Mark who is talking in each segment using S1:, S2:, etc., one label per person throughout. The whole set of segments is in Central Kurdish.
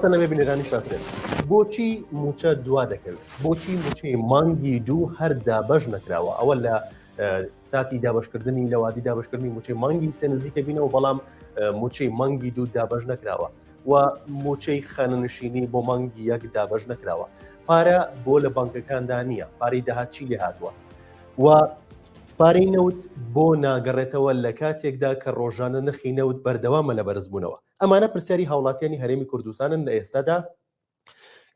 S1: سڵاوتان لەبێ بینەرانی شاپرێس. بۆچی موچە دوا دەکەوێت؟ بۆچی موچەی مانگی دوو هەر دابەش نەکراوە؟ ئەوە لە ساتی دابشکردنی لەوادی دابشکردنی موچەی مانگی سێ نزیکە بینەوە بەڵام موچەی مانگی دوو دابش نەکراوە و موچەی خانەنشینی بۆ مانگی یەک دابش نەکراوە پارە بۆ لە بانکەکاندا نییە پارەی داهات چی لێ هاتووە و پارەی نەوت بۆ ناگەڕێتەوە لە کاتێکدا کە ڕۆژانە نرخی نەوت بەردەوامە لە بەرزبوونەوە ئەمانە پرسیاری هاوڵاتیانی هەرێمی کوردستانن لە ئێستادا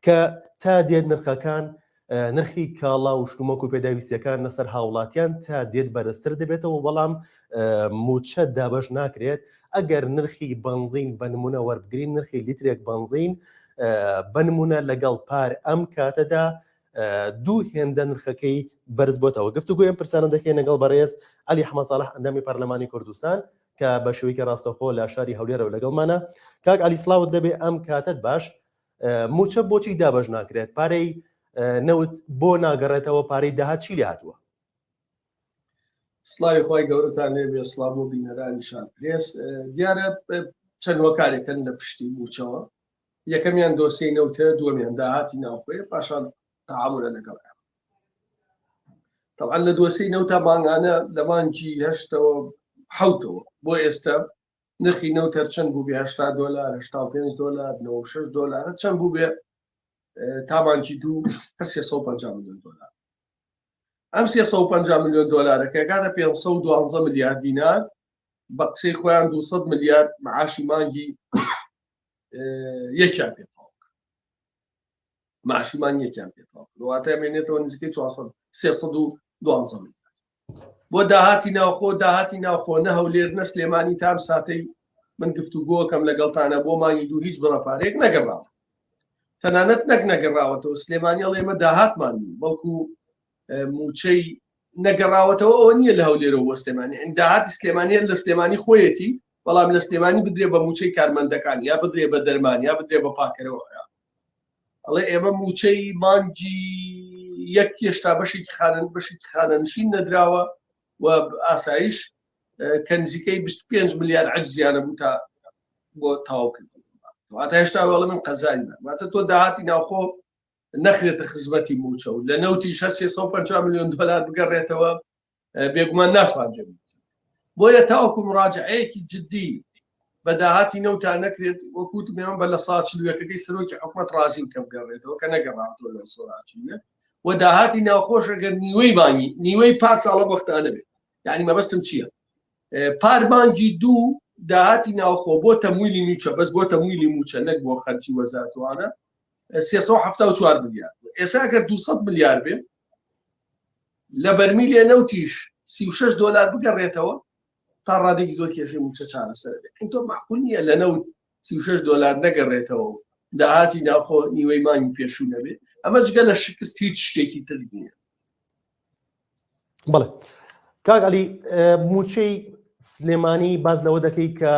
S1: کە تا دێت نرخەکان نرخی کاڵا و شتومەک و پێداویستیەکان لەسەر هاوڵاتیان تا دێت بەرزتر دەبێتەوە بەڵام موچە دابەش ناکرێت ئەگەر نرخی بنزین بە نمونە وەربگرین نرخی لیترێک بنزین بە نمونە لەگەڵ پار ئەم کاتەدا دوو هێندە نرخەکەی بەرز بۆتەوە گفتوگۆی ئەم پرسانە دەکەین لەگەڵ بەڕێز عەلی حەمە ساڵح ئەندامی پەرلەمانی کوردستان کە بە شێوەیەکی ڕاستەوخۆ لە شاری هەولێرەوە لەگەڵمانە کاک عەلی سڵاوت لەبێ ئەم کاتت باش موچە بۆچی دابەش ناکرێت پارەی نەوت بۆ ناگەڕێتەوە پارەی داهات چی لێ هاتووە؟
S2: سڵاوی خوای گەورەتان لێبێ سڵاو بۆ بینەرانی شار پرێس دیارە چەند هۆکارێکن لە پشتی موچەوە یەکەمیان دۆسیەی نەوتە دووەمیان داهاتی ناوخۆیە پاشان تەعامولە لەگەڵ طبعا لە دۆسیەی نەوتا مانگانە لە مانگی هەشتەوە حوتەوە بۆ ئێستا نرخی نەوت هەر چەند بوو بێ 80 دلار 85 دلار 96 دلار چەند بوو بێ تا مانگی دوو هەر 350 میلیۆن دلار ئەم 350 میلیۆن دلارەکە گاتە 512 میلیارد دینار بە قسەی خۆیان 200 میلیارد معاشی مانگی یەکیان پێ معاشی مانگ یەکیان پێ واتە مێنێتەوە نزیکەی 400 312 میلیارد بۆ داهاتی ناوخۆ داهاتی ناوخۆ نە هەولێر نە سلێمانی تام ساتەی من گفتوگۆکەم لەگەڵتانە بۆ مانگی دوو هیچ بڕە پارەیەک نەگەڕاوە تەنانەت نەک نەگەڕاوەتەوە سلێمانی ئەڵێ ئێمە داهاتمان بەڵکو موچەی نەگەڕاوەتەوە ئەوە نییە لە هەولێرەوە بۆ سلێمانی ئەن داهاتی سلێمانی لە سلێمانی خۆیەتی بەڵام لە سلێمانی بدرێ بە موچەی کارمەندەکان یا بدرێ بە دەرمان یا بدرێ بە پاکەرەوە ئەڵێ ئێمە موچەی مانگی یەک هێشتا بەشێکی خانن بەشێکی خانەنشین نەدراوە و ئاسایش کە نزیکەی 25 ملیار عجزیانە بوو تا بۆ تەواوکردن واتە هێشتا وەڵە من قەزانی واتە تۆ داهاتی ناوخۆ نەخرێتە خزمەتی موچە و لە نەوتیش هەر 350 میلیۆن دلار بگەڕێتەوە بێگومان ناتوانرێت بۆیە تاوەکو مراجعەیەکی جدی بە داهاتی نەوتا نەکرێت وەکوت مێوان بە لە سا چلوەکەکەی سەرۆکی حکومەت ڕازین کە بگەڕێتەوە کە نەگەڕاوەتەوە لە سا چلوەک و داهاتی ناوخۆش ئەگەر نیوەی مانگی نیوەی پار ساڵە وەختانە بێت یعنی مەبەستم چییە پار مانگی دوو داهاتی ناوخۆ بۆ تەمویلی موچە بەس بۆ تەمویلی موچە نەک بۆ خەرجی وەزارتوانە 374 ملیار ئێستا ئەگەر 200 ملیار بێ لە بەرمیلێ نەوتیش 36 دلار بگەڕێتەوە تا ڕادێکی زۆر کێشەی موچە چارەسەر بێت تۆ معقول نییە لە نەوت 36 دلار نەگەڕێتەوە و داهاتی ناوخۆ نیوەی مانگی پێشوو نەبێت ئەمە جگە لە شکست هیچ شتێکی تر نییە
S1: بەڵێ کاک علی موچەی سلێمانی باز لەوە دەکەی کە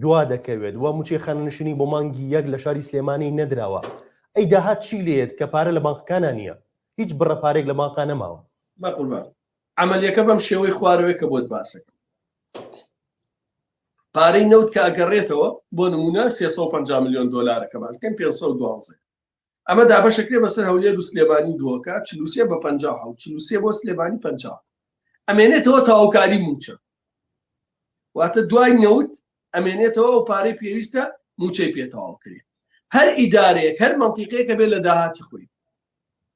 S1: دوا دەکەوێت و موچەی خانەنشینی بۆ مانگی یەک لە شاری سلێمانی نەدراوە ئەی داهات چی لێت کە پارە لە بانقەکانە نییە هیچ بڕە پارێک لە بانقا نەماوە
S2: بەقوربان عملیەکە بەم شێوەی خوارەوەی کە بۆت باسەکەم پارەی نەوت کە ئەگەڕێتەوە بۆ نمونە 350 میلیۆن دلارەکە باسکەن 512 ئەمە دابەشەکرێ بەسەر هەولێر و سلێمانی و دهۆکە 43 بە 57 43 بۆ سلێمانی 50 ئەمێنێتەوە تەواوکاری مووچە واتە دوای نەوت ئەمێنێتەوە ئەو پارەی پێویستە مووچەی پێ تەواو کرێ هەر ئیدارەیەک هەر مەنتیقەیەکە بێت لە داهاتی خۆی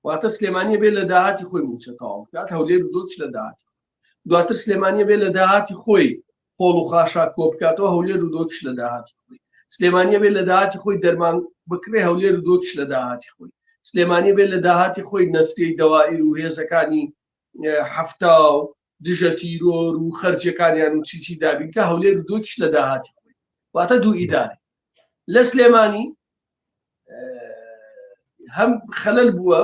S2: واتە سلێمانیە بێت لە داهاتی خۆی مووچە تەواو بکات هەولێر و دهۆکیش لە داهاتی دواتر سلێمانیە بێت لە داهاتی خۆی خۆڵ و خاشاک کۆ بکاتەوە هەولێر و دۆکیش لە داهاتی خۆی سلێمانیە بێت لە داهاتی خۆی دەرمان بکرێ هەولێر و دۆکیش لە داهاتی خۆی سلێمانی بێت لە داهاتی خۆی نەسری دەوائیر و هێزەکانی حەفتا و دژە تیرۆر و خەرجەکانیان و چیچی دابین کە هەولێر و دۆکیش لە داهاتی خۆی واتە دوو ئیدارە لە سلێمانی هەم خەلل بووە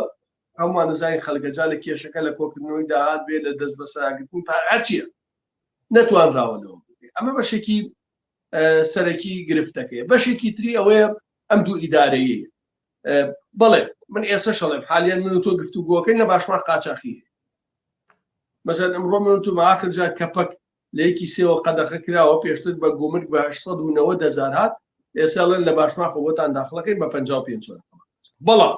S2: هەمووان نزانین خەڵکە جا لە کێشەکە لە کۆکردنەوەی داهات بێ لە دەست بەسەراگرتنی پارە هەرچیە نەتوانراوە لەوە ئەمە بەشێکی سەرەکی گرفتەکەی بەشێکی تری ئەوەیە ئەم دوو ئیدارەیە بەڵێ من ئێستا شڵێم حالیان من و تۆ گفتوگۆکەین لە باشمان قاچاخی مەسەن ئەمڕۆ من و تۆ آخر جار کەپەک لە یەکی سێوە قەدەخە کراوە پێشتر بە گومرگ بە 890 هزار هات. ئێساڵن لە باشماخ بۆتان داخڵەکەین بە 55 بەڵام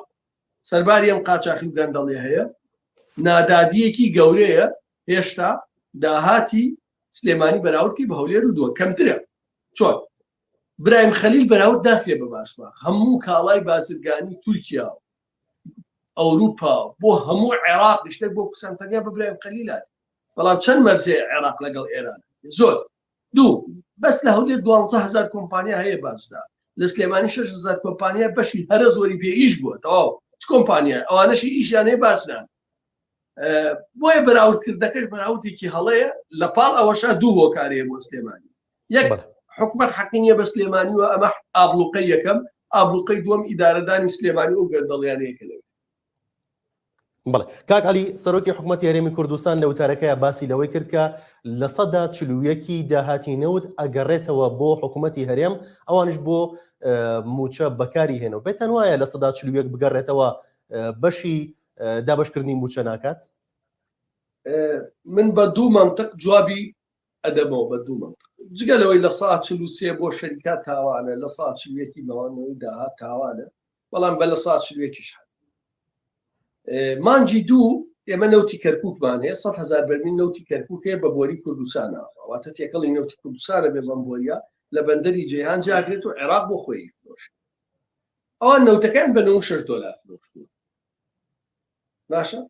S2: سەرباری ئەم قاچاخی و گەندەڵی هەیە نادادیەکی گەورەیە هێشتا داهاتی سلێمانی بەراوردکی بە هەولێر و دووە کەمترە چۆن برایم خەلیل بەراورد ناکرێت بە باشماخ هەموو کاڵای بازرگانی تورکیا و ئەوروپا بۆ هەموو عێراق شتێک بۆ کوردستان تەنیا بە برایم خەلیلات بەڵام چەند مەرزێ عێراق لەگەڵ ئێران زۆر دوو بەس لە هەولێر 12000 کۆمپانیا هەیە باجدا لە سلێمانی 6000 کۆمپانیا بەشی هەرە زۆری بێ ئیش بووە تەواو چ کۆمپانیا ئەوانەشی ئیشیان هەیە باجدان بۆیە بەراوردکردنەکەش بەراوردێکی هەڵەیە لە پاڵ ئەوەشا دوو هۆکارەیە بۆ سلێمانی یەک حکومت حەقی نییە بە سلێمانی و ئەمە ئابلوقەی یەکەم ئابلوقەی دووەم ئیدارەدانی سلێمانی و گەندەڵیانەیە کە لەوێ
S1: بەڵێ کاک عەلی سەرۆکی حکوومەتی هەرێمی کوردستان لە وتارەکەی باسی لەوەی کرد کە لە سەدا چلویەکی داهاتی نەوت ئەگەڕێتەوە بۆ حکوومەتی هەرێم ئەوانش بۆ موچە بەکاری هێنەوە پێتان وایە لە سەدا چلویەک بگەڕێتەوە بەشی دابشکردنی موچە ناکات؟
S2: من بە دوو منطق جوابی ئەدەمەوە بە دوو منطق جگە لەوەی لە سا 43 بۆ شەریکات تاوانە لە سا چلویەکی ماوەنەوەی داهات تاوانە بەڵام بە لە سا چلویەکیش هەر مانگی دوو ئێمە نەوتی کەرکووکمان هەیە 100 هزار بەرمیل نەوتی کەرکووک هەیە بە بۆری کوردستانە واتە تێکەڵی نەوتی کوردستانە بێ بەم بۆریە لە بەندەری جیهان جاگرێت و عێراق بۆ خۆی فرۆش ئەوان نەوتەکەیان بە 96 دلار فرۆشتووە باشە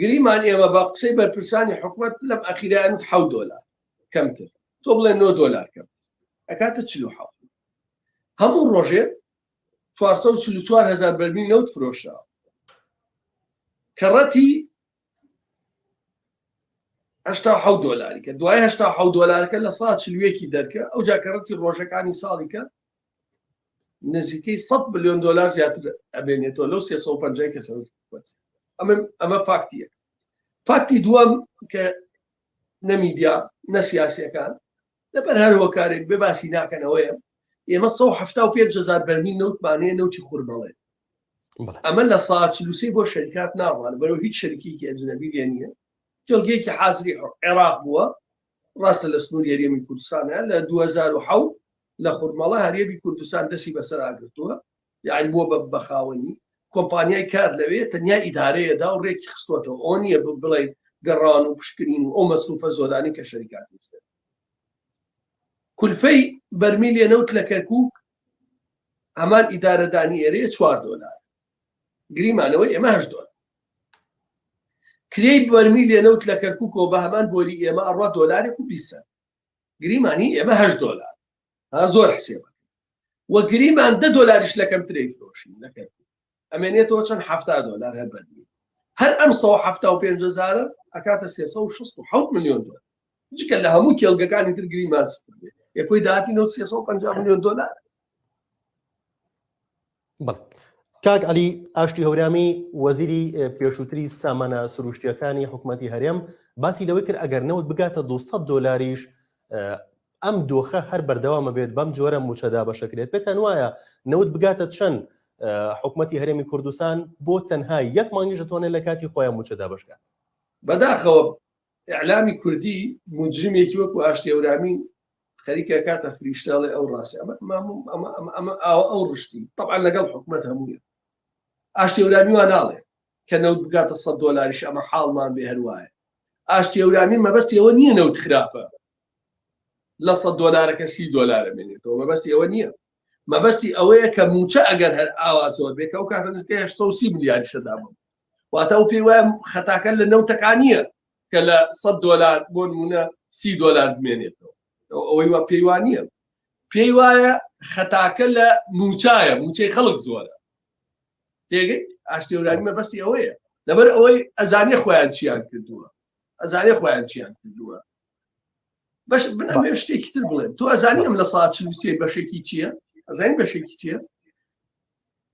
S2: گریمان ئێمە بە قسەی بەرپرسانی حکومت لەم ئەخیران حە دۆلار کەمتر تۆ بڵێ 9 دۆلار کەم ئەکاتە 47 هەموو ڕۆژێ 444 هزار بەرمیل نەوت فرۆشرا کە ڕەتی 87 دۆلاری کە دوای 87 دۆلارەکە لە سا چلوێکی دەرکە ئەو جاکەڕەتی ڕۆژەکانی ساڵی کە نزیکەی 100 میلیۆن دلار زیاتر ئەبێنێتەوە لەو 350 کە سەرۆکی حکومەت ئەمە ئەمە فاکتیە فاکتی دووەم کە نە میدیا نە سیاسیەکان لەبەر هەر هۆکارێک بێ باسی ناکەنەوەیە ئێمە 175 هزار بەرمیل نەوتمان هەیە نەوتی خورمەڵێ ئەمە لە سا 43 بۆ شەریکات ناڕوان بەرەو هیچ شەریکێکی ئەجنەبی لێ نییە کێڵگەیەکی حازری عێراق بووە ڕاستە لە سنووری هەرێمی کوردستانە لە 2007 لە خورمەڵە هەرێمی کوردستان دەستی بەسەر ئاگرتووە یعنی بووە بە بەخاوەنی کۆمپانیای کار لەوێ تەنیا ئیدارەیەدا و ڕێکی خستووەتەوە ئەوە نییە بڵێ گەڕان و پشکنین و ئەو مەسروفە زۆرانی کە شەریکات نووسێت کولفەی بەرمیلێ نەوت لە کەرکک هەمان ئیدارەدانی ئێرەیە 4 دۆلار گریمانەوەی ئێمە 8 دۆلار کرێی بەرمیلێ نەوت لە کەرککەوە بە هەمان بۆری ئێمە ئەڕوا دۆلارێک و 20 گریمانی ئێمە 8 دۆلار ها زۆر حسێبە و گریمان دە دۆلاریش لە کەمترەی فرۆشین لە کەرکک ئەمێنێتەوە چەند 70 دۆلار هەر بەرمیل هەر ئەم 175 هزارە ئەکاتە 367 میلیۆن دۆلار جگە لە هەموو کێڵگەکانی تر گریمان سفر بێت یەکۆی داهاتی نەوت 350 میلیۆن دۆلار
S1: بەڵێ. کاک عەلی ئاشتی هەورامی وەزیری پێشووتری سامانە سروشتیەکانی حکوومەتی هەرێم باسی لەوەی کرد ئەگەر نەوت بگاتە 200 دۆلاریش ئەم دۆخە هەر بەردەوامە بێت بەم جۆرە موچە دابەشەکرێت پێتان وایە نەوت بگاتە چەند حکوومەتی هەرێمی کوردستان بۆ تەنها یەک مانگیش دەتوانێت لە کاتی خۆیان موچە دابەشکات
S2: بەداخەوە ئیعلامی کوردی موجرمێکی وەکو ئاشتی هەورامی خەریکە کاتە فریشتاڵێ ئەو ڕاستی ئەمە ئەمە ئەمە ئەمە ئاوە ئەو ڕشتی طبعا لەگەڵ حکومەت هەموویە ئاشتی هەورامی وا ناڵێ کە نەوت بگاتە 100 دۆلاریش ئەمە حاڵمان بێ هەروایە ئاشتی هەورامی مەبەستی ئەوە نییە نەوت خراپە لە 100 دۆلارەکە 30 دۆلارە مێنێتەوە مەبەستی ئەوە نییە مەبەستی ئەوەیە کە موچە ئەگەر هەر ئاوا زۆر بێ کە ئەو کاتە نزیکەی 830 ملیاریشە دابم واتە ئەو پێی وایە خەتاکە لە نەوتەکان نییە کە لە 100 دۆلار بۆ نمونە 30 دۆلار بمێنێتەوە ئەوەی وا پێی وا نییە پێی وایە خەتاکە لە موچایە موچەی خەڵک زۆرە تێگەی ئاشتێورانی مەبەستی ئەوەیە لەبەر ئەوەی ئەزانێ خۆیان چیان کردووە ئەزانێ خۆیان چیان کردووە بەش بنەمێ شتێکی تر بڵێن تۆ ئەزانی ئەم لە سا 43 بەشێکی چییە ئەزانی بەشێکی چییە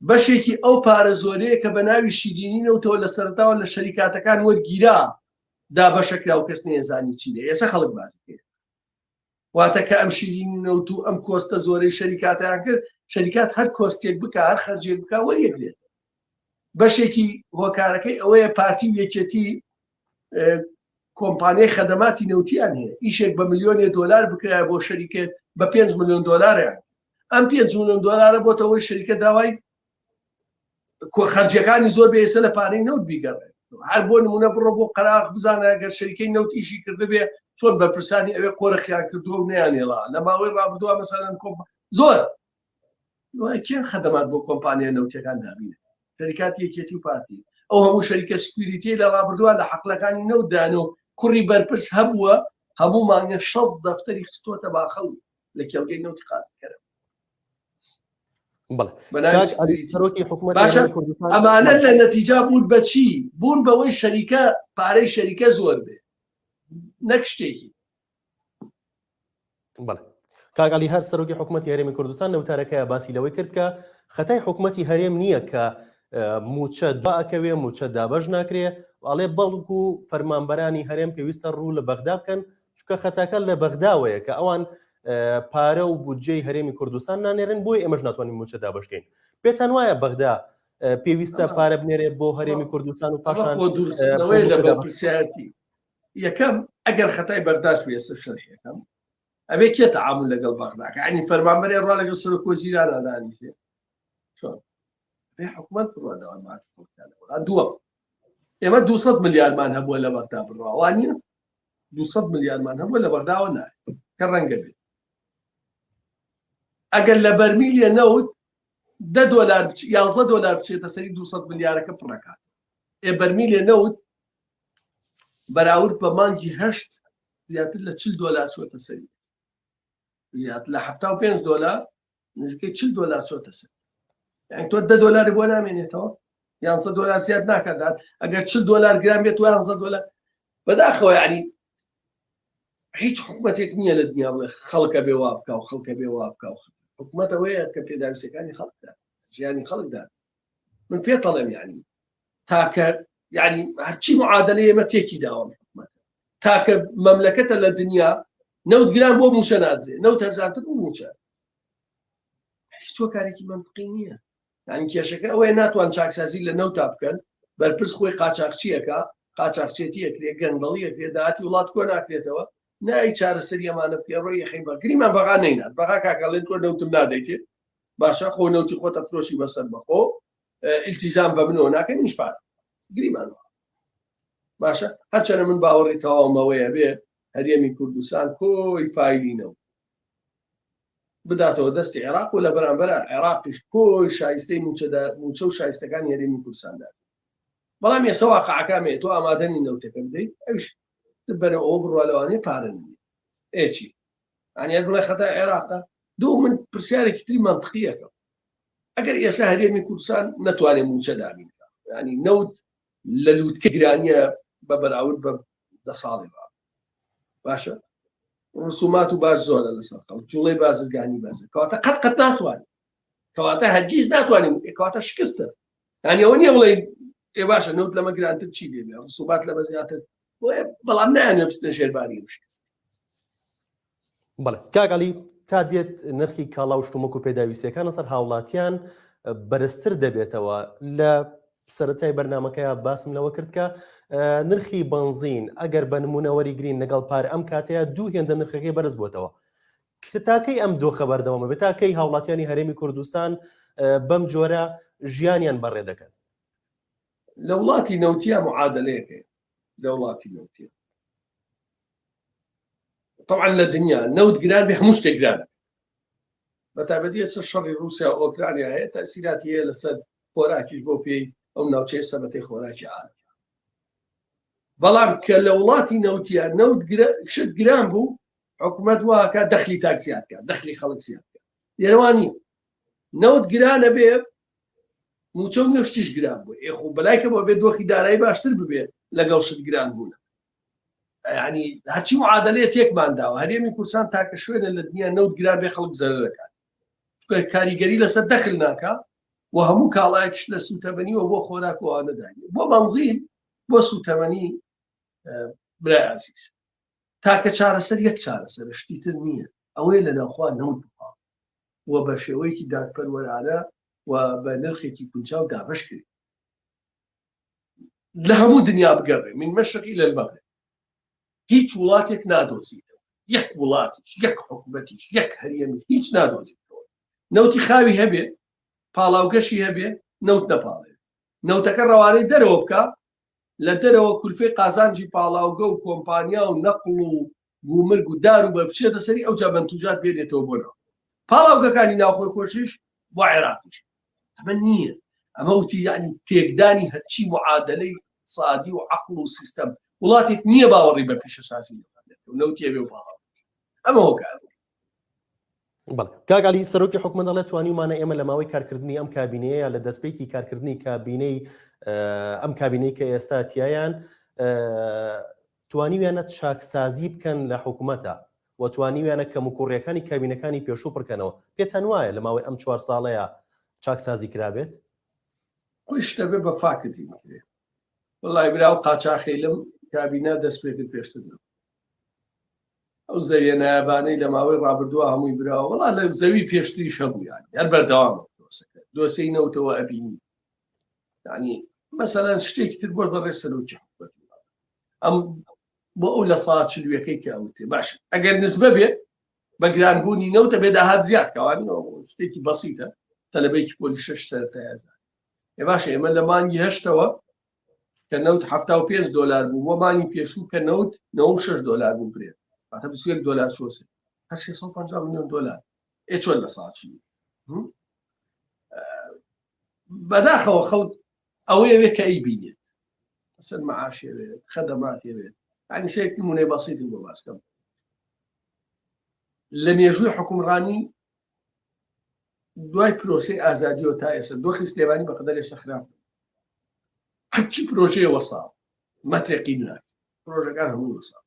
S2: بەشێکی ئەو پارە زۆرەیە کە بە ناوی شیرینی نەوتەوە لە سەرتاوە لە شەریکاتەکان وەرگیرا دابەشەکرا و کەس نێزانی چی لێ ئێستا خەڵک باجەکەی واتە کە ئەم شیرینی نەوت و ئەم کۆستە زۆرەی شەریکاتیان کرد شەریکات هەر کۆستێک بکە هەر خەرجێک بکە وەریەگرێت بەشێکی هۆکارەکەی ئەوەیە پارتی و یەکێتی کۆمپانیای خەدەماتی نەوتیان هەیە ئیشێک بە ملیۆنێ دۆلار بکرایە بۆ شەریکێت بە 5 میلیۆن دۆلاریان. ئەم 5 ملیۆن دلارە بۆتە ئەوەی شەریکە داوای خەرجیەکانی زۆر بێ ئێستا لە پارەی نەوت بیگەڕێ هەر بۆ نمونە بڕۆ بۆ قەراغ بزانە گەر شەریکەی نەوت ئیشی کردبێ چۆن بەرپرسانی ئەوێ قۆرخیان کردووە و نەیانێڵا لە ماوەی ڕابردووە مەسەلەن کۆمپ زۆر کێ خەدەمات بۆ کۆمپانیا نەوتەکان دابینە شەریکاتی یەکێتی و پارتی ئەو هەموو شەریکە security لە ڕابردووە لە حەقلەکانی نەوتدان و کوڕی بەرپرس هەبووە هەموو مانگە 6 دەفتەری خستۆتە باخەڵ لە کێڵگەی نەوتی قاتکەرە ئەمانە لە نەتیجا بوون بەچی بوون بەوەی شەریکە پارەی شەریکە زۆر بێ نەک شتێکی
S1: بەڵێ کاک عەلی هەر سەرۆکی حکوومەتی هەرێمی کوردستان لە وتارەکەی باسی لەوەی کرد کە خەتای حکوومەتی هەرێم نییە کە موچە دواکەوێ موچە دابەش ناکرێ ئەڵێ بەڵکو فەرمانبەرانی هەرێم پێویستە ڕوو لە بەغدا بکەن چونکە خەتاکە لە بەغداوەیە کە ئەوان پارە و بودجەی هەرێمی کوردستان نانێرن بۆی ئێمەش ناتوانین موچە دابشکەین پێتان وایە بەغدا پێویستە پارە بنێرێ بۆ هەرێمی کوردستان و پاشان
S2: دوورخستنەوەی لە بەرپرسیارەتی یەکەم ئەگەر خەتای بەرداش و ئێستا شەرحەکەم ئەبێ کێ تەعامل لەگەڵ بەغداکە ینی فەرمانبەرێ ڕوا لەگەڵ سەرۆک وەزیران دانیشێ چۆن بێ حکومەت بڕوا داوای مافی خەڵکیان دووەم ئێمە 200 ملیارمان هەبووە لە بەغدا بڕوا وانە 200 ملیارمان هەبووە لە بەغداوە نا کە ڕەنگە بێت ئەگەر لە بەرمیلە نەوت دە دۆلار 11 دۆلار بچێتە سەری 200 ملیارەکە پڕەکات ئێ بەرمیلێ نەوت بەراورد بە مانگی هەشت زیاتر لە 40 دۆلار چۆتە سەری زیاتر لە 75 دۆلار نزیکەی 40 دۆلار چۆتە سەر یعنی تۆ دە دۆلاری بۆ نامێنێتەوە یانزە دۆلار زیاد ناکات ئەگەر 40 دۆلار گران بێت و یانزە دۆلار بەداخەوە یعنی هیچ حکومەتێک نییە لە دنیا بڵێ خەڵکە بێ وا بکە و خەڵکە بێ وا بکە و حکومەت ئەوەیە کە پێداویستەکانی خەڵکدا ژیانی خەڵکدا من پێتەڵێم یعنی تاکە یعنی هەرچی معادلەی ئێمە تێکی داوە حکومەت تاکە مەملەکەتە لە دنیا نەوت گران بۆ موچە نادرێ نەوت هەرزانتر بۆ موچە هیچ کارێکی منطقی نییە یعنی کێشەکە ئەوەیە ناتوان چاکسازی لە نەوتا بکەن بەرپرس خۆی قاچاقچیەکە قاچاقچێتی ئەکرێ گەندەڵی ئەکرێ داهاتی وڵات کۆ ناکرێتەوە نای چارەسەری ئەمانە بکەی ڕۆی یەخەی بە گریمان بەغا نەینات بەغا کاکەڵێن تۆ نەوتم نادەیتێ باشە خۆ نەوتی خۆتە فرۆشی بەسەر بەخۆ ئیلتیزام بە منەوە ناکەن منیش پارە گریمان باشە هەرچەنە من باوەڕی تەواومەوەیە بێ هەرێمی کوردستان کۆی فایلی نەوت بداتەوە دەستی عێراق و لە بەرامبەر عێراقیش کۆی شایستەی موچە و شایستەکانی هەرێمی کوردستاندا بەڵام ئێستا واقعەکان تۆ ئامادەنی نەوتەکە بدەیت ئەوش بەرەو ئەوە بڕوا لەوانەیە پارە نییە ئێچی ئەنیان بڵێ خەتا عێراقە دوو من پرسیارێکی تری منطقیەکەم ئەگەر ئێستا هەرێمی کوردستان نەتوانێت موچە دابین ینی نەوت لە لووتکە گرانیە بە بەراورد بە دە ساڵی ڕا باشە ڕسومات و باش زۆرە لەسەر خەڵک جوڵەی بازرگانی بەرزە کەواتە قەت قەت ناتوانێت کەواتە هەرگیز ناتوانین کەواتە شکستە یعنی ئەوە نییە بڵێ ئێ باشە نەوت لەمە گرانتر چی لێ بێ ڕسومات لەمە زیاتر بۆیە بەڵام نایانێ بچنە ژێرباری ئەم شکست
S1: بەڵێ کاک عەلی تا دێت نرخی کاڵا و شتومەک و پێداویستیەکان لەسەر هاوڵاتیان بەرزتر دەبێتەوە لە سەرەتای بەرنمەکەی باسم لەوە کرد کە نرخی بنزین ئەگەر بە نمونە وەریگرین لەگەڵ پار ئەم کاتەیە دوو هێندە نرخەکەی بەرز بۆتەوە تاکەی ئەم دۆخە بەردەوامە بێت تاکەی هاوڵاتیانی هەرێمی کوردستان بەم جۆرە ژیانیان بەڕێ دەکەن
S2: لە وڵاتی نەوتیە معادلەیەکەیە لە وڵاتی نەوتیە طبعا لە دنیا نەوت گران بێ هەموو شتێک گران بە تایبەتی ئێستا شەڕی رووسیا و ئۆکرانیا هەیە تەسیراتی هەیە لەسەر خۆراکیش بۆ پێی ئەو ناوچەیە سەبەتەی خۆراکی عالم بەڵام کە لە وڵاتی نەوتیا نەوت شت گران بوو حکوومەت واکە دەخلی تاک زیاد کە دەخلی خەڵک زیاد کە لێرەوانی نەوت گرانە بێ موچە و نوێشتیش گران بوو ئێخۆ بەلایکە بۆ بێ دۆخی دارایی باشتر ببێت لەگەڵ شت گران بوون ینی هەرچی معادلەیە تێکمان داوە هەرێمی کوردستان تاکە شوێنە لە دنیا نەوت گران بێ خەڵک زەرەر دەکات چونکە کاریگەری لەسەر دەخل ناکا و هەموو کاڵایەکش لە سوتەمەنیەوە بۆ خۆراک و ئەوانە دانیە بۆ بەنزین بۆ سوتەمەنی برای ئازیز تاکە چارەسەر یەک چارەسەر شتی تر نییە ئەوەیە لە ناوخوا نەوت بخوا و بە شێوەیەکی دادپەروەرانە و بە نرخێکی گونجاو دابەش کرێت لە هەموو دنیا بگەڕێ من مەشرقی لە المەغرب هیچ وڵاتێک نادۆزیتەوە یەک وڵاتیش یەک حکومەتیش یەک هەرێمی هیچ نادۆزیتەوە. نەوتی خاوی هەبێ پاڵاوگەشی هەبێ نەوت نەپاڵێ نەوتەکە ڕەوانەی دەرەوە بکە لە دەرەوە کولفەی قازانجی پاڵاوگە و کۆمپانیا و نەقڵ و گومرگ و دار و بەر بچێتە سەری ئەوجا مەنتوجات بێنێتەوە بۆ ناو پاڵاوگەکانی ناوخۆی خۆشیش بۆ عێراقیش. ئەمە نییە. ئەمە وتی یعنی تێکدانی هەرچی معادلەی اقتصادی و عەقڵ و سیستەم. وڵاتێک نییە باوەڕی بە پیشەسازی نەبێت و نەوتی هەبێ و پاڵاوگە. ئەمە هۆکار بوو.
S1: بەڵێ کاک عەلی سەرۆکی حکومەت دەڵێت توانیومانە ئێمە لە ماوەی کارکردنی ئەم کابینەیە لە دەستپێکی کارکردنی کابینەی ئەم کابینەی کە ئێستا تیایان توانیویانە چاکسازی بکەن لە حکومەتە و توانیویانە کەموکوڕیەکانی کابینەکانی پێشوو پڕکەنەوە پێتان وایە لە ماوەی ئەم چوار ساڵەیە چاکسازی کرابێت؟
S2: خۆی شتە بێ بە فاکتی بکرێ وەڵای برا و قاچاخەیلم کابینە دەست پێکرد پێشتر نەبوو. ئەو زەویە نایابانەی لە ماوەی ڕابردووە هەمووی براوە وەڵا لە زەوی پێشتریش هەبوو یانی هەر بەردەوامە پرۆسەکە دۆسێی نەوتەوە ئەبینی یعنی مەسەلەن شتێکی تر بۆ بەڕێز سەرۆکی حکومەت ئەم بۆ ئەو لە سا چلوەکەی کە ئەوتێ باش ئەگەر نسبە بێت بە گرانبوونی نەوتە بێ داهات زیاد کەوانی شتێکی بەسیتە تەلەبەیەکی پۆلی شەش سەرەتایەزان ئێ باشە ئێمە لە مانگی هەشتەوە کە نەوت 75 دلار بوو بۆ مانگی پێشوو کە نەوت 96 دلار بوو برێت واتە 21 دلار چووە سەر هەر 650 میلیۆن دلار ئێ چۆن لە ساڵ چی بەداخەوە خەڵک ئەوەیە وێ کە ئەی بینێت سەر معاشێ بێت خەدەماتێ بێت ینی شێک نمونەی بەسیتم بۆ باسکەم لە مێژووی حکومڕانی دوای پرۆسەی ئازادیەوە تا ئێستا دۆخی سلێمانی بەقەدەر ئێستا خراپ هەرچی پرۆژەیە وەسا مەترێقی ناکە پرۆژەکان هەموو وەسا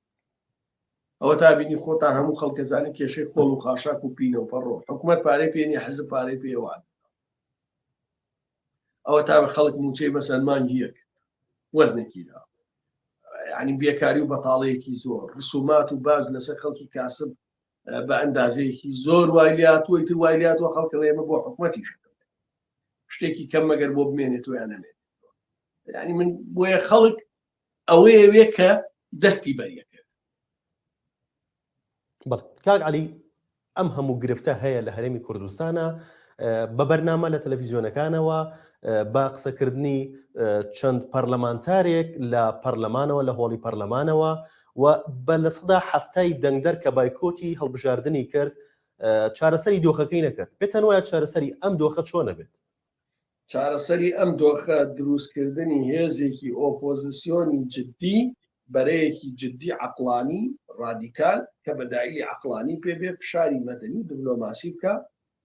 S2: ئەوە تا بینی خۆتان هەموو خەڵکەزانی کێشەی خۆڵ و خاشاک و پینە و پەڕۆ حکوومەت پارەی پێ نیە حزب پارەی پێوان ئەوە تا خەڵک موچەی مەسەن مانگی یەک وەرنەگیرا ینی بێکاری و بەتاڵەیەکی زۆر ڕسومات و باج لەسەر خەڵکی کاسب بە ئەندازەیەکی زۆر وای لاتوە ئیتر وای لاتوە خەڵکە ئێمە بۆ حکوومەتیش شتێکی کەم مەگەر بۆ بمێنێتەوە یان نەمێنێتەوە یعنی من بۆیە خەڵک ئەوەیە وێ کە دەستی بەریەکە
S1: بەڵێ کاک عەلی ئەم هەموو گرفتە هەیە لە هەرێمی کوردستانە بە بەرنامە لە تەلەڤیزیۆنەکانەوە بە قسەکردنی چەند پەرلەمانتارێک لە پەرلەمانەوە لە هۆڵی پەرلەمانەوە و بە 70% دەنگدەر کە بایکۆتی هەڵبژاردنی کرد چارەسەری دۆخەکەی نەکرد پێتان وایە چارەسەری ئەم دۆخە چۆنە بێت؟
S2: چارەسەری ئەم دۆخە دروستکردنی هێزێکی ئۆپۆزسیۆنی جدی، بەرەیەکی جدی عەقڵانی، ڕادیکال، کە بەدائیلی عەقڵانی پێ بێ، فشاری مەدەنی و دبلۆماسی بکا،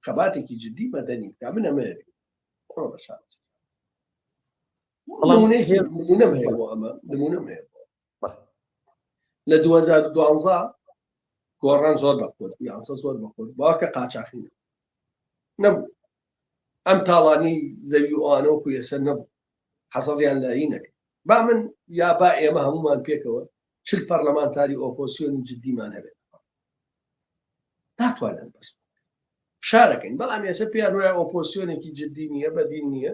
S2: خەباتێکی جدی مەدەنی بکا. من ئەمە ئەبینم. ئەمە بە چارەسەر. نمونەیەکی نمونەم هەیە بۆ ئەمە، نمونەم هەیە بۆ لە 2012 گۆڕان زۆر بە قوت، یانسە زۆر بە قوت، باوەڕکە قاچاخی نەبوو. نەبوو. ئەم تاڵانی زەوی و ئەوانە وەکو ئێستا نەبوو حەزەڕیان لایی نەکرد با من یا با ئێمە هەمومان پێکەوە چل پەرلەمانتاری ئۆپۆسیۆنی جدیمان هەبێت ناتوانن بەس فشارەکەین بەڵام ئێستا پێیان وایە ئۆپۆسیۆنێکی جدی نییە بەدین نییە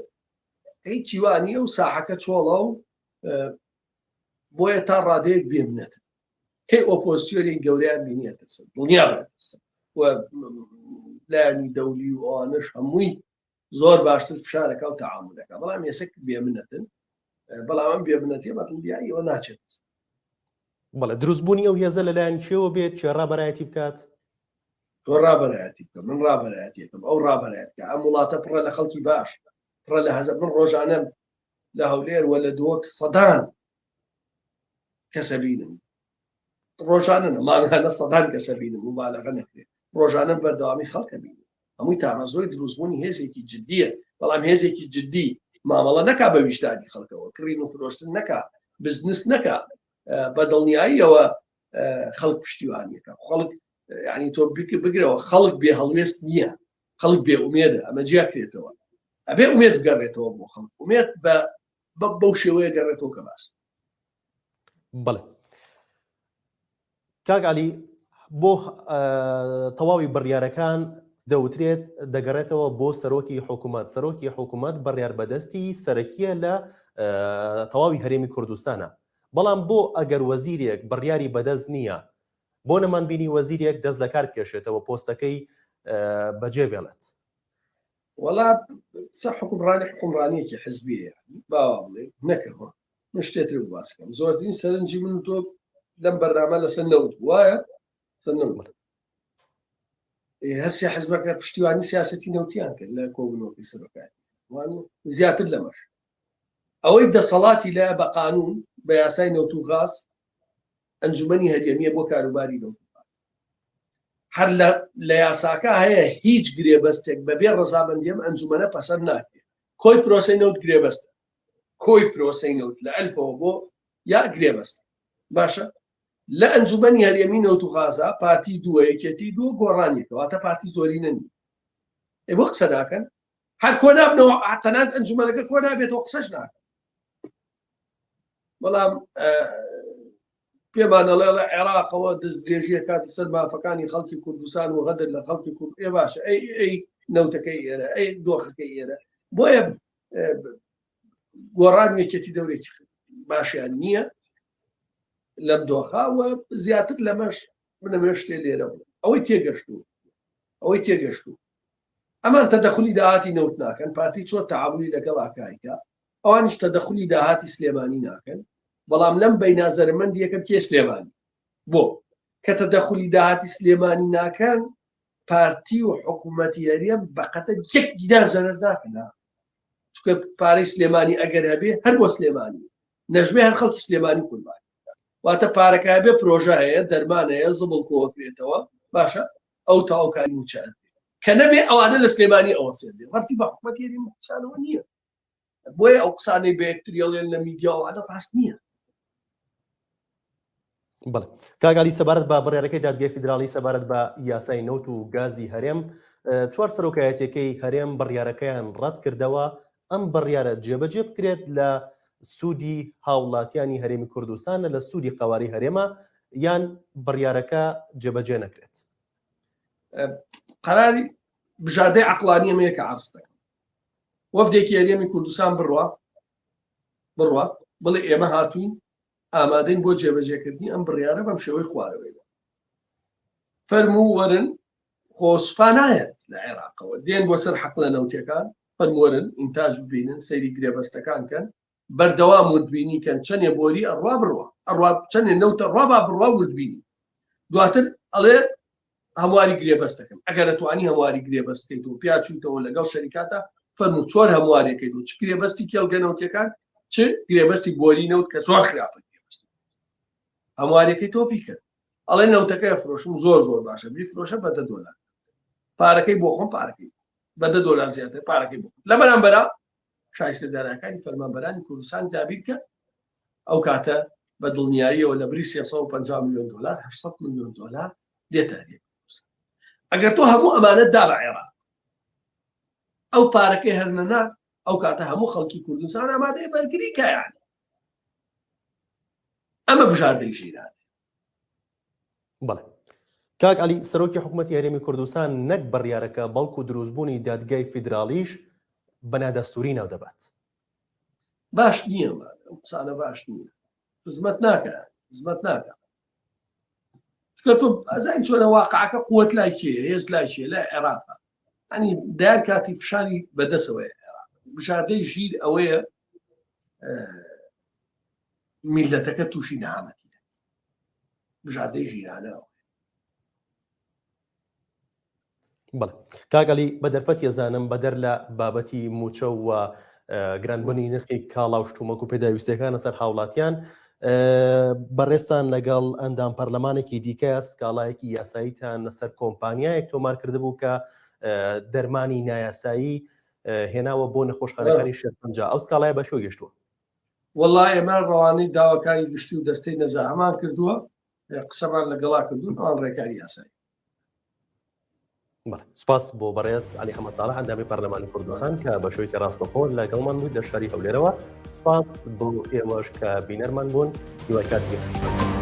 S2: هیچی وا نییە و ساحەکە چۆڵە و بۆیە تا ڕادەیەک بێمنەت کەی ئۆپۆزسیۆنی گەوریان بینیە ترسن دڵنیا ترسن و لایەنی دەولی و ئەوانش هەمووی زۆر باشتر فشارەکە و تەعامولەکە بەڵام ئێستا بێمنەتن بەڵام ئەم بێمنەتیە بە دڵنیاییەوە ناچێت.
S1: بەڵێ دروستبوونی ئەو هێزە لەلایەن کێوە بێت کێ ڕابەرایەتی بکات؟
S2: تۆ ڕابەرایەتی بکە من ڕابەرایەتیەکەم ئەو ڕابەرایەتکە ئەم وڵاتە پڕە لە خەڵکی باش پڕە لە هەزە من ڕۆژانە لە هەولێر وە لە دهۆک سەدان کەسە بینم ڕۆژانە نە مانگانە سەدان کەسە بینم مبالغە نەکرێت ڕۆژانە بەردەوامی خەڵکە بینم هەمووی تامەزرۆی دروستبوونی هێزێکی جددیە بەڵام هێزێکی جددی مامەڵە نەکا بە ویژدانی خەڵکەوە کڕین و فرۆشتن نەکا بزنس نەکا بە دڵنیاییەوە خەڵک پشتیوانیەکە خەڵک ینی تۆ بگرەوە خەڵک بێ هەڵوێست نییە خەڵک بێ ئومێدە ئەمە جیاکرێتەوە ئەبێ ئومێد بگەڕێتەوە بۆ خەڵک ئومێد بە بەو شێوەیە گەڕێتەوە کە باس.
S1: بەڵێ کاک علی بۆ تەواوی بڕیارەکان دەوترێت دەگەڕێتەوە بۆ سەرۆکی حکوومەت سەرۆکی حکوومەت بڕیار بەدەستی سەرەکیە لە تەواوی هەرێمی کوردستانە بەڵام بۆ ئەگەر وەزیرێک بڕیاری بەدەست نییە بۆ نەمان بینی وەزیرێک دەست لەکار بکێشێتەوە پۆستەکەی بەجێ بێڵێت.
S2: وەڵا سە حکومڕانی حکومڕانیەکی حزبیە باوا بڵێ نەکەوە من شتێتر باسکەم زۆرترین سەرنجی من تۆ لەم بەرنامە لەسەر نەوت وایە سەر نەوت هەرسێ حزبەکە پشتیوانی سیاستی نەوتیان کرد لە کۆبوونەوەکەی سەرۆکایەتی زیاتر لەمەش ئەوەی دەسەڵاتی لە بە قانون بە یاسای نەوت و غاز ئەنجومەنی هەرێمیە بۆ کاروباری نەوت هەر لە یاساکە هەیە هیچ گرێبەستێک بەبێ ڕەزامەندیم ئەنجومەنە پەسەند ناکرێت کۆی پرۆسی نەوت گرێبەستە کۆی پرۆسی نەوت لە ئەلفەوە بۆ یا گرێبەست باشە لە ئەنجومەنی هەرێمی نەوت و غازا پارتی دووە یەکێتی دووە گۆڕان یەکە واتە پارتی زۆرینە نیە ئێ بۆ قسە ناکەن هەر کۆ نابنەوە تەنانەت ئەنجومەنەکە کۆ نابێتەوە قسەش ناکەن بەڵام پێمان ئەڵێ لە عێراقەوە دەستدرێژیە کاتە سەر مافەکانی خەڵکی کوردستان و غەدر لە خەڵکی کورد ئێ باشە ئەی ئەی نەوتەکەی ئێرە ئەی دۆخەکەی ئێرە بۆیە گۆڕان یەکێتی دەورێکی باشیان نییە لەم دۆخە و زیاتر لەمەش منەمێ شتێ لێرە بڵێم ئەوەی تێگەشتوو ئەوەی تێگەشتوو ئەمان تەدەخلی داهاتی نەوت ناکەن پارتی چۆن تەعاملی لەگەڵ ئاکایکە ئەوانیش تەدەخلی داهاتی سلێمانی ناکەن بەڵام لەم بەینا زەرمەندی یەکەم کێ سلێمانی بۆ کە تەدەخلی داهاتی سلێمانی ناکەن پارتی و حکوومەتی هەرێم بەقەتە یەک دینار زەرەر ناکەن چونکە پارەی سلێمانی ئەگەر هەبێ هەر بۆ سلێمانی نەژمێ هەر خەڵکی سلێمانی قوربانی واتە پارەکە هەبێ پرۆژە هەیە دەرمان هەیە زبڵ کۆکرێتەوە باشە ئەو تاوکاری موچە کە نەبێ ئەوانە لە سلێمانی ئەوە سێن ڕەتی بە حکومەتی هەرێمی کوردستانەوە نییە بۆیە ئەو قسانەی بە یەکتری ئەڵێن لە میدیاوانە ڕاست نییە
S1: بەڵێ کاک عەلی سەبارەت بە بڕیارەکەی دادگای فیدراڵی سەبارەت بە یاسای نەوت و گازی هەرێم چوار سەرۆکایەتیەکەی هەرێم بڕیارەکەیان ڕەت کردەوە ئەم بڕیارە جێبەجێ بکرێت لە سوودی هاوڵاتیانی هەرێمی کوردستانە لە سوودی قەوارەی هەرێمە یان بڕیارەکە جێبەجێ نەکرێت؟
S2: قەراری بژاردەی عەقڵانی ئەمەیە کە عەرز دەکەم وەفدێکی هەرێمی کوردستان بڕوا بڕوا بڵێ ئێمە هاتوین ئامادەین بۆ جێبەجێکردنی ئەم بڕیارە بەم شێوەی خوارەوەی فەرموو وەرن خۆ سوپا نایەت لە عێراقەوە دێن بۆ سەر حەقلە نەوتەکان فەرموەرن ئینتاج ببینن سەیری گرێبەستەکان کەن بەردەوام وردبینی کەن چەنێ بۆری ئەڕوا بڕوا ئەڕوا چەنێ نەوتە ڕوا با بڕوا وردبینی دواتر ئەڵێ هەمواری گرێبەستەکەم ئەگەر ئەتوانی هەمواری گرێبەست بکەیت و پیا چوویتەوە لەگەڵ شەریکاتە فەرموو چۆن هەموارێکەیت و چ گرێبەستی کێڵگە نەوتیەکان چ گرێبەستی بۆری نەوت کە زۆر خراپە گرێبەستی هەموارەکەی تۆ بیکەن ئەڵێ نەوتەکە فرۆشم زۆر زۆر باشە بیفرۆشە بە دە دۆلار پارەکەی بۆ خۆم پارەکەی بە دە دۆلار زیاتر پارەکەی بۆ لە بەرامبەرا شایستە دارایەکانی فەرمانبەرانی کوردستان دابین کە ئەو کاتە بە دڵنیاییەوە لە بری 350 میلیۆن دلار 800 میلیۆن دلار دێتە هەرێمی کوردستان ئەگەر تۆ هەموو ئەمانە دا بە عێراق ئەو پارەکەی هەر نەنا ئەو کاتە هەموو خەڵکی کوردستان ئامادەیە بەرگری کایان ئەمە بژاردەی ژیران
S1: بەڵێ کاک عەلی سەرۆکی حکوومەتی هەرێمی کوردستان نەک بڕیارەکە بەڵکو دروستبوونی دادگای فیدراڵیش بە نادەستوری ناو دەبات.
S2: باش نییە ئەم قسانە باش نییە خزمەت ناکە خزمەت ناکە چونکە تۆ ئەزانی چۆنە واقعەکە قوت لای کێ هێز لای کێ لای عێراق ئەنی دایان کاتی فشاری بەدەسەوەی عێراق بژاردەی ژیر ئەوەیە میلەتەکە تووشی نەهامەتی بژاردەی ژیرانە
S1: بەڵێ کاک عەلی بە دەرفەت یەزانم بەدەر لە بابەتی موچە و گرانبوونی نرخی کاڵا و شتومەک و پێداویستیەکان لەسەر هاوڵاتیان بەڕێزتان لەگەڵ ئەندام پەرلەمانێکی دیکە سکاڵایەکی یاساییتان لەسەر کۆمپانیایەک تۆمار کردبوو کە دەرمانی نایاسایی هێناوە بۆ نەخۆشخانەکانی شێرپەنجە ئەو سکاڵایە بە کوێ گەشتووە؟
S2: وەڵا ئێمە ڕەوانەی داواکاری گشتی و دەستەی نەزاهەمان کردووە قسەمان لەگەڵا کردوون ئەوان ڕێکاری یاسایی
S1: سپاس بۆ بەڕێز علی حەمە ساڵح ئەندامی پەرلەمانی کوردستان کە بە شێوەیەکی ڕاستەخۆ لەگەڵمان بوو لە شاری هەولێرەوە سپاس بۆ ئێوەش کە بینەرمان بوون هیوای کاتێکی خۆش.